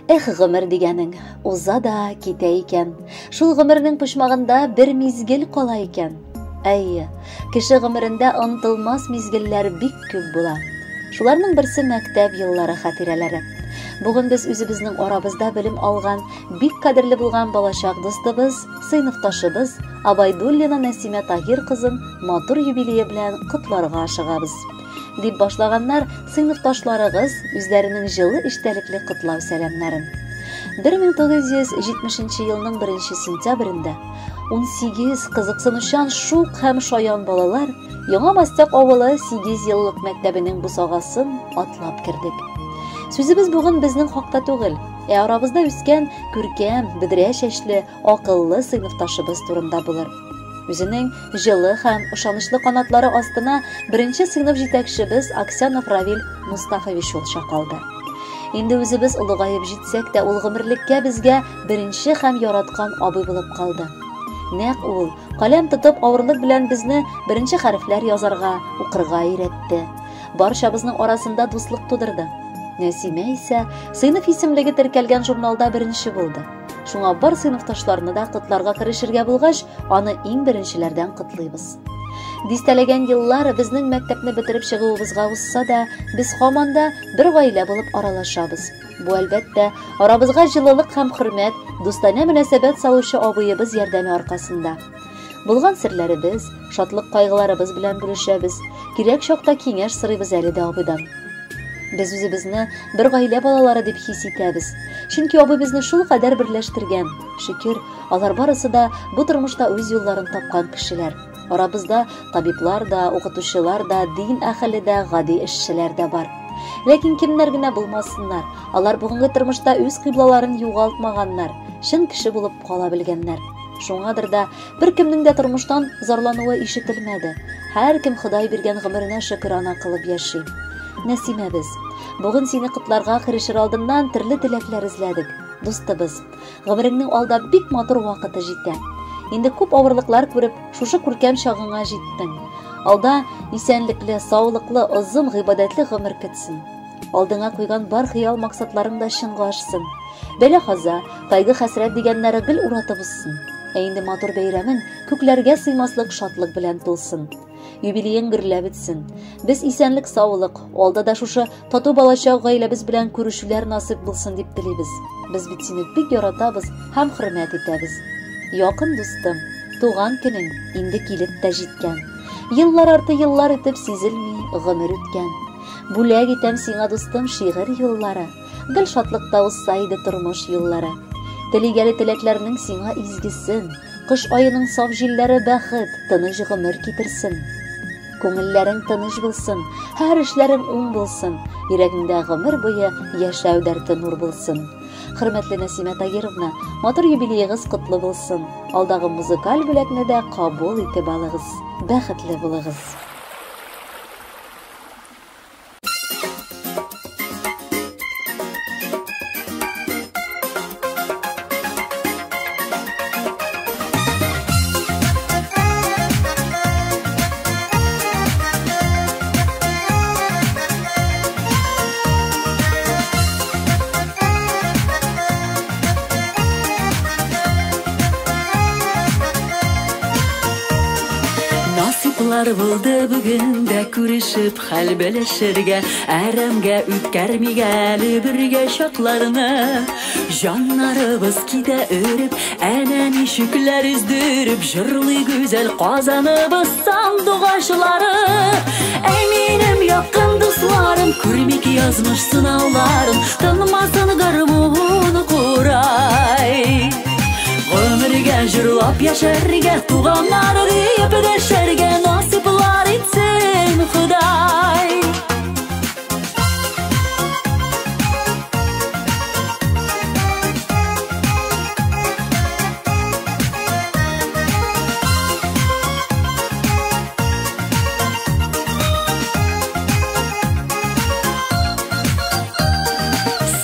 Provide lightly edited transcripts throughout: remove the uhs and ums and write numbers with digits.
Эх, гомер дигәнең, уза да китә икән. Шул гомернең почмагында бер мизгел кала икән. Әйе, кеше гомерендә онытылмас мизгелләр бик күп була. Шуларның берсе мәктәп еллары хатирәләре. Бүген без үзебезнең арабызда белем алган, бик кадерле булган балачак дустыбыз, сыйныфташыбыз Абайдуллина Нәсимә Таһир кызын матур юбилее белән котларга ашыгабыз. Дип башлаганнар сыйныфташларыгыз үзләренең җылы эчтәлекле котлау сәламнәрен. 1970 елның 1 сентябрендә 18 кызыксынучан шук һәм шаян балалар Яңа Мастяк авылы 8 еллык мәктәбенең бусагасын атлап кердек. Сүзебез бүген безнең хакта түгел, ә арабызда үскән күркәм, бөдрә чәчле, акыллы сыйныфташыбыз турында булыр. Үзенең җылы һәм ышанычлы канатлары астына беренче сыйныф җитәкчебез Аксянов Равил Мустафович ул чакалды. Инде үзебез олыгаеп җитсәк тә, ул гомерлеккә безгә беренче һәм яраткан абый булып калды. Нәкъ ул, каләм тотып, авырлык белән безне беренче хәрефләр язарга, укырга өйрәтте. Барчабызның арасында дуслык тудырды. Нәсимә исә сыйныф исемлеге теркәлгән журналда беренче булды. Шуңа бар сыйныфташларны да котларга керешергә булгач, аны иң беренчеләрдән котлыйбыз. Дистәләгән еллар безнең мәктәпне бетереп чыгуыбызга узса да, без һаман да бер гаилә булып аралашабыз. Бу әлбәттә, арабызга җылылык һәм хөрмәт, дустанә мөнәсәбәт салучы абыебыз ярдәме аркасында. Булган серләребез, шатлык кайгыларыбыз белән бүлешәбез, кирәк чакта киңәш сорыйбыз әле дә абыйдан. Без үзебезне бер гаилә балалары дип хис итәбез. Чөнки абый безне шул кадәр берләштергән. Шөкер, алар барысы да бу тормышта үз юлларын тапкан кешеләр. Арабызда табиблар да, укытучылар да, дин әһеле дә, гади эшчеләр дә бар. Ләкин кемнәр генә булмасыннар, алар бүгенге тормышта үз кыйблаларын югалтмаганнар, чын кеше булып кала белгәннәр. Шуңадыр да беркемнең дә тормыштан зарлануы ишетелмәде. Һәркем Ходай биргән гомеренә шөкерана кылып яши. Нәсимәбез, бүген сине котларга керешер алдыннан төрле теләкләр эзләдек. Дустыбыз, гомереңнең алда бик матур вакыты җитә. Инде күп авырлыклар күреп, шушы күркәм чагыңа җиттең. Алда исәнлекле, саулыклы, озын гыйбадәтле гомер көтсен. Алдыңа куйган бар хыял максатларың да чынга ашсын. Бәла-каза, кайгы-хәсрәт дигәннәре гел уратып узсын. Ә инде матур бәйрәмең күкләргә сыймаслык шатлык белән тулсын. Юбилеең гөрләп үтсен. Без исәнлек, саулык, алда да шушы тату балачак гаиләбез белән күрешүләр насыйп булсын дип телибез. Без бит сине бик яратабыз һәм хөрмәт итәбез. Якын дустым, туган көнең инде килеп тә җиткән. Еллар арты еллар үтеп сизелми гомер үткән. Бүләк итәм сиңа, дустым, шигырь юллары. Гел шатлыкта узса иде тормыш юллары. Телик әле теләкләрнең сиңа изгесен. Кыш аеның саф җилләре бәхет, тыныч гомер китерсен. Күңелләрең тыныч булсын, һәр эшләрең уң булсын, йөрәгеңдә гомер буе яшәү дәрте нур булсын. Хөрмәтле Нәсимә Тагировна, матур юбилеегыз котлы булсын. Алдагы музыкаль бүләкне дә кабул итеп алыгыз. Бәхетле булыгыз. Насыйплар булды бүген дә күрешеп хәл белешергә, әрәмгә үткәрмик әле бергә чакларны. Җаннарыбыз китә өреп, әнә ничекләр өздереп җырлый гүзәл Казаныбыз сандугачлары. Әй минем якын дусларым, күрмик язмыш сынауларын, тынмасын гармун курай. Гомергә җырлап яшәргә, туганнар диеп дәшәргә насыйплар итсен Ходай.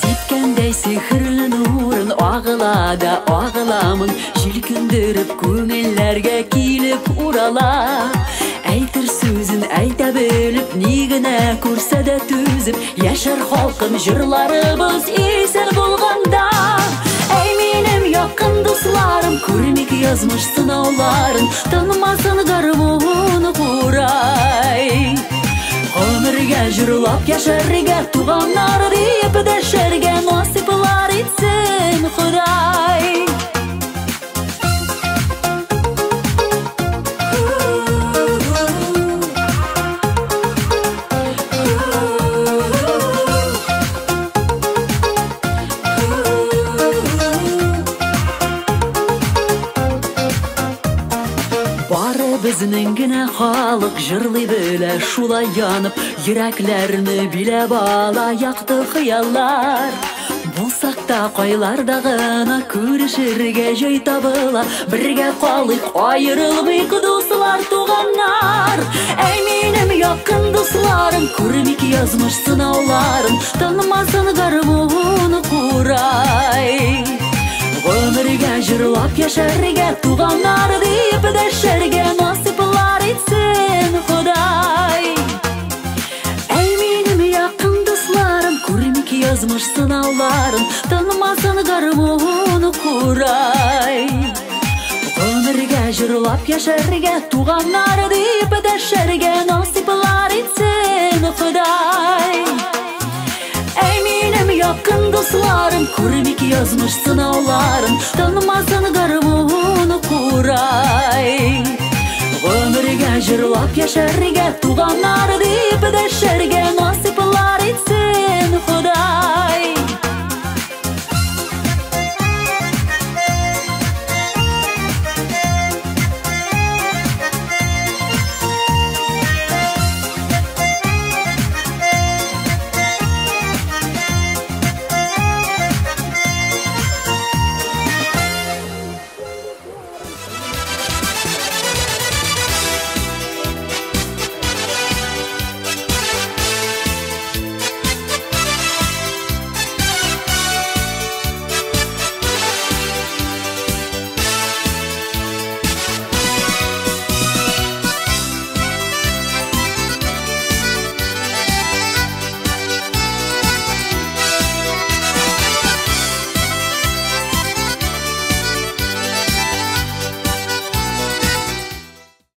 Сипкәндәй сихерле нурын агыла да агыламын, җилкендереп күңелләргә килеп урала. Әйтер сүзен әйтә белеп, ни генә күрсә дә түзеп, яшәр халкым җырларыбыз исән булганда. Әй минем якын дусларым, күрмик язмыш сынауларын, тынмасын гармун курай. Гомергә җырлап яшәргә, туганнар диеп дәшәргә насыйплар итсен Ходай. Безнең генә халык җырлый белә, шулай янып, йөрәкләрне биләп ала якты хыяллар. Булсак та кайларда гына күрешергә җай табыла, бергә калыйк, аерылмыйк, дуслар, туганнар. Әй минем якын дусларым, күрмик язмыш сынауларын, тынмасын гармун курай. Гомергә җырлап яшәргә, туганнар диеп дәшәргә насыйплар итсен Ходай. Әй минем якын дусларым, күрмик язмыш сынауларын, тынмасын гармун курай. Гомергә җырлап яшәргә, туганнар диеп дәшәргә насыйплар итсен Ходай. Әй минем якын дусларым, күрмик язмыш сынауларын, тынмасын гармун курай. Гомергә җырлап яшәргә, туганнар диеп дәшәргә насыйплар